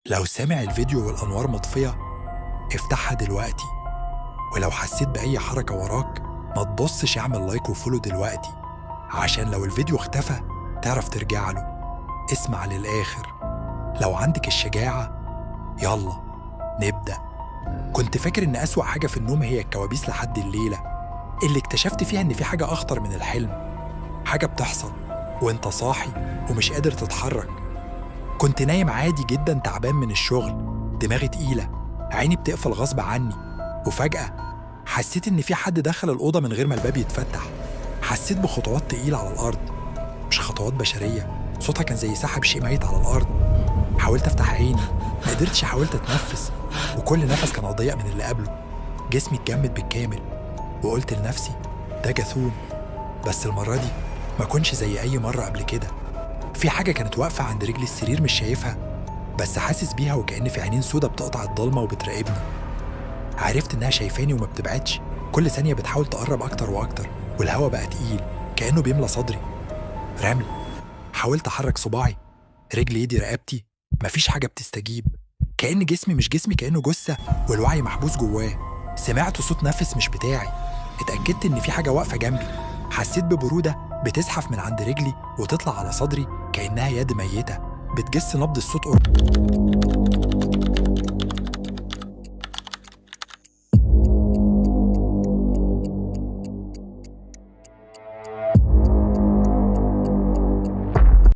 لو سامع الفيديو والأنوار مطفية افتحها دلوقتي، ولو حسيت بأي حركة وراك ما تبصش، اعمل like و follow دلوقتي عشان لو الفيديو اختفى تعرف ترجع له. اسمع للآخر لو عندك الشجاعة. يلا نبدأ. كنت فاكر إن أسوأ حاجة في النوم هي الكوابيس، لحد الليلة اللي اكتشفت فيها إن في حاجة أخطر من الحلم، حاجة بتحصل وإنت صاحي ومش قادر تتحرك. كنت نايم عادي جدا، تعبان من الشغل، دماغي تقيلة، عيني بتقفل غصب عني، وفجأة حسيت إن في حد دخل الأوضة من غير ما الباب يتفتح. حسيت بخطوات تقيلة على الأرض، مش خطوات بشرية، صوتها كان زي سحب شيء ميت على الأرض. حاولت أفتح عيني ما قدرتش، حاولت أتنفس وكل نفس كان أضيق من اللي قبله. جسمي اتجمد بالكامل وقلت لنفسي ده جاثوم، بس المرة دي ما كنش زي أي مرة قبل كده. في حاجة كانت واقفة عند رجل السرير، مش شايفها بس حاسس بيها، وكأن في عينين سودة بتقطع الضلمة وبتراقبني. عرفت إنها شايفاني وما بتبعدش، كل ثانية بتحاول تقرب أكتر وأكتر، والهوا بقى تقيل كأنه بيملى صدري رمل. حاولت أحرك صباعي، رجلي، ايدي، رقبتي، مفيش حاجة بتستجيب. كأن جسمي مش جسمي، كأنه جثة والوعي محبوس جواه. سمعت صوت نفس مش بتاعي، اتأكدت إن في حاجة واقفة جنبي. حسيت ببرودة بتزحف من عند رجلي وتطلع على صدري كأنها يد ميتة بتجس نبض. الصوت قرب.